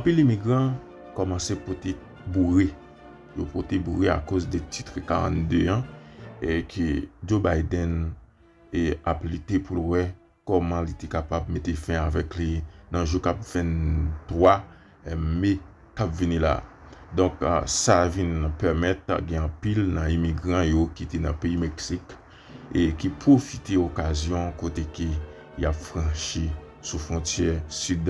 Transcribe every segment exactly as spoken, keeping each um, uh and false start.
Anpil imigran kòmanse pote boure. Yo pote boure akoz de Titre karannde an, e ke Joe Biden, e, ap lite pou l wè kòman li te kapab mete fen avèk li nan jou k ap venntwa, e, me k ap vini la. Donk, a, sa vin pèmèt gen anpil nan imigran yo ki te nan peyi Meksik e ki pwofite okazyon kote ke y ap franchi sou fwontyè sid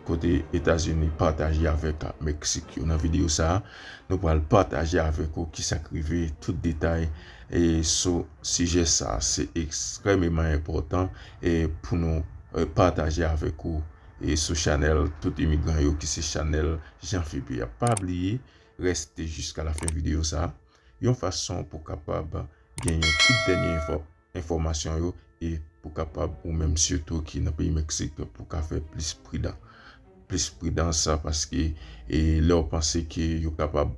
kote Etazini pataje avèk Meksik yo. Nan videyo sa a, nou pral pataje avèk ou kisa k rive, tout detay e sou sijè sa a. Se ekstrèmeman enpòtan e pou nou, e, pataje avèk ou e sou chanèl tout imigran yo ki se chanèl Jean Philippe a. Pa bliye, reste jiska lafen videyo sa a, yon fason pou kapab genyen tout dènye enfò-, enfòmasyon yo e pou kapab ou menm sitou ki nan peyi Meksik pou ka fè plis pridan. Plis pridans paske, e, lè w panse ke yo kapab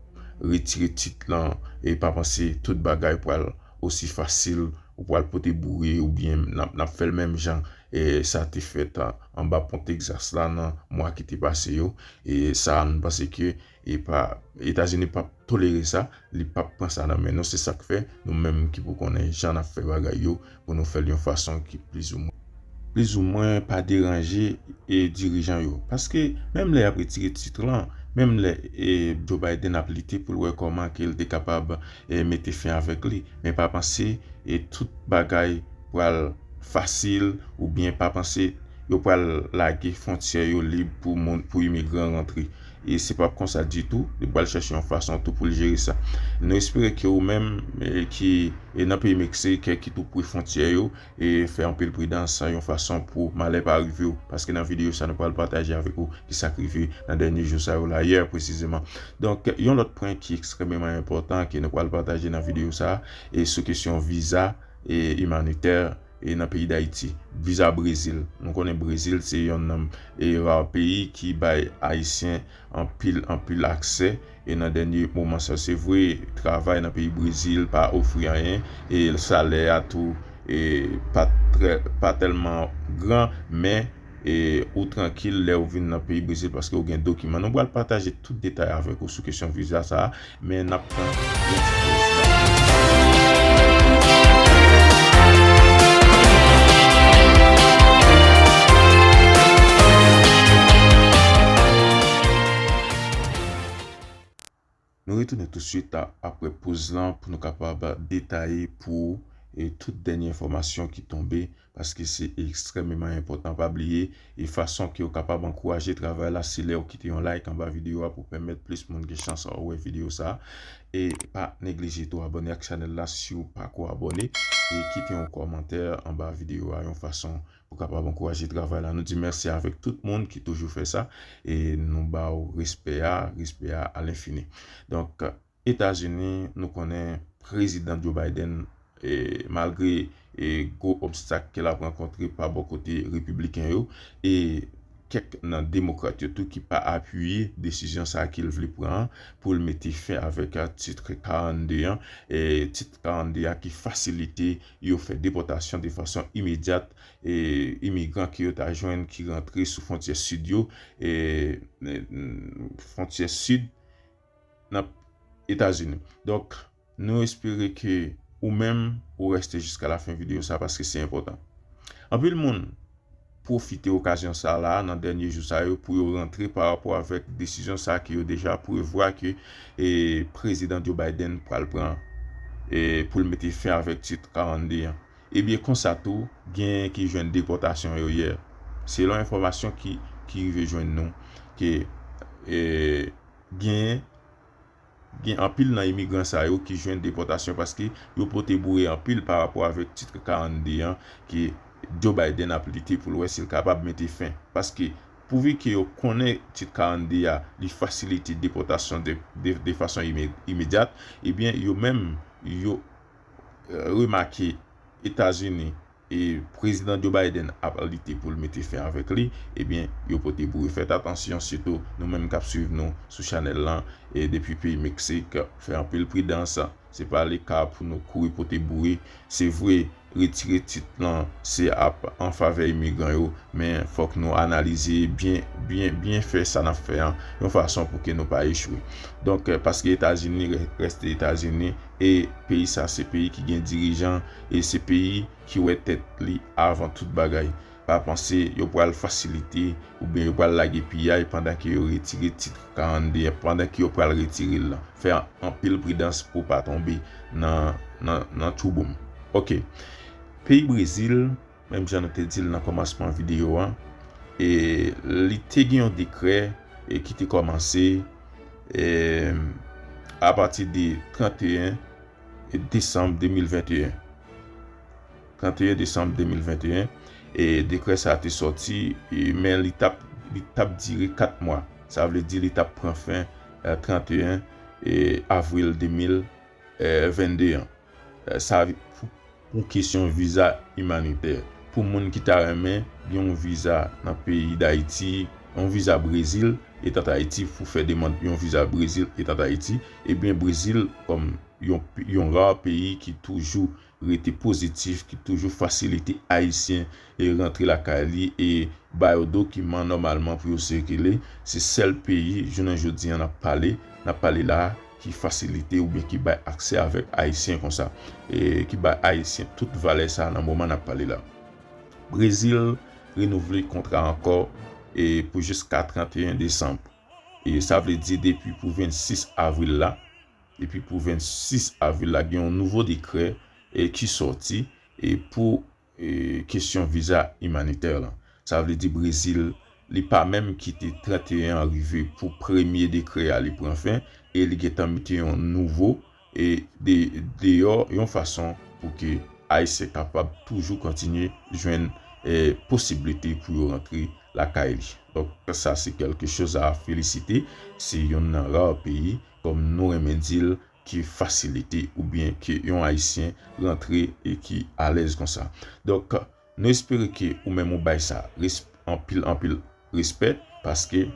retire tit lan, e pa panse tout bagay pral osi fasil, ou pral pote boure oubyen n ap, n ap fè l menm jan, e, sa te fèt, a, anba pon Texas la nan mwa ki te pase yo. E sa, nou panse ke e pa, Etazini p ap tolere sa, li p ap pran sa nan men nou. Se sa k fè nou menm ki pou konnen jan n ap fè bagay yo pou nou fè l yon fason ki plizoumwen, plizoumwen pa deranje e dirijan yo. Paske menm lè y ap retire tit lan, menm lè e Joe Biden ap lite pou l wè kòman ke l te kapab e mete fen avèk li, men pa panse e tout bagay pral fasil oubyen pa panse yo pral lage fwontyè yo lib pou moun, pou imigran rantre. E se p ap konsa ditou, li pral chèche yon fason tou pou l jere sa. Nou espere ke ou menm, e, ki, e, nan peyi Meksik, e, ki tou pre fwontyè yo, e fè anpil pridans, yon fason pou malè pa rive w. Paske nan videyo sa, nou pral pataje avèk ou kisa k rive nan dènye jou sa yo la, yè presizeman. Donk, yon lòt pwen ki ekstrèmeman enpòtan ke nou pral pataje nan videyo sa, e sou kesyon viza, e imanitè, e nan peyi Dayiti. Viza Brezil. Nou konnen Brezil se yonn nan, e, ra peyi ki bay Ayisyen anpil, anpil aksè. E nan dènye moman sa, se vre, travay nan peyi Brezil pa ofri anyen, e salè a tou, e pa trè, pa tèlman gran, men e ou trankil lè ou vin nan peyi Brezil paske ou gen dokiman. Nou pral pataje tout detay avèk ou sou kesyon viza sa a, men n ap pran yon ti poz la. Nou retounen tousuit a, apre poz lan pou nou kapab detaye pou ou, e, tout dènye enfòmasyon ki tonbe, paske se ekstrèmeman enpòtan. Pa bliye, e fason ke w kapab ankouraje travay la, se lè w kite yon like anba videyo a pou pèmèt plis moun gen chans wè videyo sa a. E pa neglije tou abòne ak chanèl la si w pako abòne, e kite yon kòmantè anba videyo a, yon fason pou kapab ankouraje travay la. Nou di mèsi avèk tout moun ki toujou fè sa, e nou ba w respè a, respè a alenfini. Donk, Etazini, nou konnen prezidan Joe Biden, e, malgre, e, gwo obstak ke l ap rankontre pa bò kote repibliken yo, e kèk nan demokrat yo tou ki pa apiye desizyon sa a ke l vle pran an pou l mete fen avèk, a, tit karannde an, e tit karannde a ki fasilite yo fè depòtasyon de fason imedyat, e imigran ke yo ta jwenn ki rantre sou fwontyè sid yo, e, e, fwontyè sid nan Etazini. Donk, nou espere ke ou menm ou reste jiska lafen videyo sa paske se enpòtan. Anpil moun pwofite okazyon sa la nan dènye jou sa yo pou yo rantre pa rapò avèk desizyon sa ke yo deja prevwa ke, e, prezidan Joe Biden pral pran, e, pou l mete fen avèk tit karannde an. Ebyen, konsa tou, genyen ki jwenn depòtasyon yo yè. Selon enfòmasyon ki, ki rive jwenn nou, ke, e, genyen, gen anpil nan imigran sa yo ki jwenn depòtasyon paske yo pote boure anpil pa rapò avèk tit karannde an ke Joe Biden ap lite pou l wè si l kapab mete fen. Paske pouvi ke yo konnen tit karannde a, li fasilite depòtasyon de, de, de fason ime-, imedyat, ebyen, yo menm, yo, e, remake Etazini e prezidan Joe Biden ap lite pou l mete fen avèk li, ebyen, yo pote boure. Fèt atansyon, sitou nou menm k ap swiv nou sou chanèl lan, e depi peyi Meksik, fè anpil pridans, Se pa le ka pou nou kouri pote boure. Se vre, retire tit lan, se ap an favè imigran yo, men fòk nou analize byen, byen, byen fè sa n ap fè an, yon fason pou ke nou pa echwe. Donk, eh, paske Etazini re-, rete Etazini, e peyi sa se peyi ki gen dirijan, e se peyi ki wè tèt li avan tout bagay. Pa panse yo pral fasilite oubyen yo pral lage piyay pandan ke yo retire tit karannde an, pandan ke yo pral retire l lan. Fè anpil pridans pou w pa tonbe nan, nan, nan twouboum. Oke. Peyi Brezil, menm jan nou te di l nan kòmansman videyo an, e li te gen yon dekrè, e ki te kòmanse, e, apati de trannteyen desanm de mil venteyen. Trannteyen desanm de mil venteyen, e dekrè sa a te sòti, e, men li t ap, li t ap dire kat mwa. Sa vle di li t ap pran fen, e, trannteyen, e, avril de mil vennde an. E, sa, pou, pou kesyon viza imanitè. Pou moun ki ta renmen gen yon viza nan peyi Dayiti, yon viza Brezil, etan Ayiti, pou fè demann yon viza Brezil, etan Ayiti, ebyen, Brezil, kòm yon, yon ra peyi ki toujou rete pozitif, ki toujou fasilite Ayisyen e rantre lakay li e ba yo dokiman nòmalman pou yo sikile. Se sèl peyi, jounen jodi an, n ap pale, n ap pale la, ki fasilite oubyen ki bay aksè avèk Ayisyen konsa, e ki bay Ayisyen tout valè sa nan moman n ap pale la. Brezil renouvle kontra ankò, e pou jiska trannteyen desanm. E sa vle di depi pou vennsis avril la, depi pou vennsis avril la, gen yon nouvo dekrè, e ki sòti, e pou, e, kesyon viza imanitè lan. Sa vle di Brezil, li pa menm kite trannteyen an rive pou premye dekrè a li pran fen, e li gentan mete yon nouvo, e de, deyò, yon fason pou ke Ayisyen kapab toujou kontinye jwenn, e, posiblite pou yo rantre lakay li. Donk, sa se kèlke choz a felisite. Se youn nan ra peyi, kòm nou renmen di l, ki fasilite oubyen ke yon Ayisyen rantre e ki alèz konsa. Donk, nou espere ke ou menm ou bay sa res-, anpil, anpil respè, paske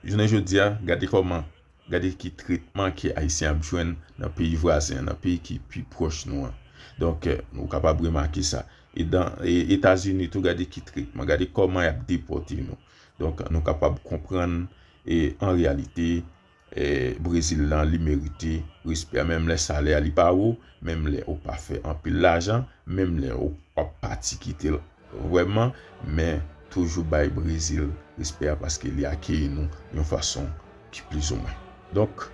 jounen jodi a, gade kòman, gade ki tretman ke Ayisyen ap jwenn nan peyi vwazen an, nan peyi ki pi pwòch nou an. Donk, eh, nou kapab remake sa. E dan, e Etazini tou, gade ki tretman, gade kòman y ap depòte nou. Donk, nou kapab konprann, e an reyalite, e Brezil lan, li merite respè a. Menm lè salè a li pa wo, menm lè ou pa fè anpil lajan, menm lè ou ap pati kite l vrèman, men toujou bay Brezil respè a paske li akeyi nou yon fason ki plizoumwen. Donk,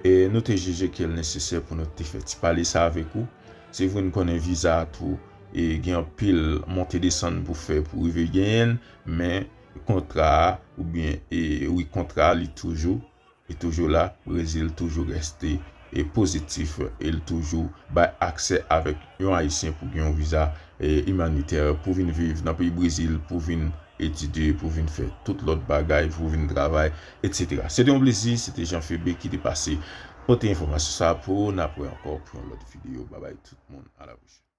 e nou te jije ke l nesesè pou nou te fè ti pale sa avèk ou. Se vre n konnen viza a tou, e gen anpil monte desann pou fè pou rive genyen l, men kontra a, oubyen, e wi, kontra a, li toujou, li toujou la. Brezil toujou reste, e pozitif, e l toujou bay aksè avèk yon Ayisyen pou gen yon viza, e imanitè, pou vin viv nan peyi Brezil, pou vin etidye, pou vin fè tout lòt bagay, pou vin travay, etsetera. Se te yon plezi, se te Jean Phébé ki te pase pote enfòmasyon sa a pou ou. N ap wè ankò pou yon lòt videyo. Babay tout moun, a la pwochèn.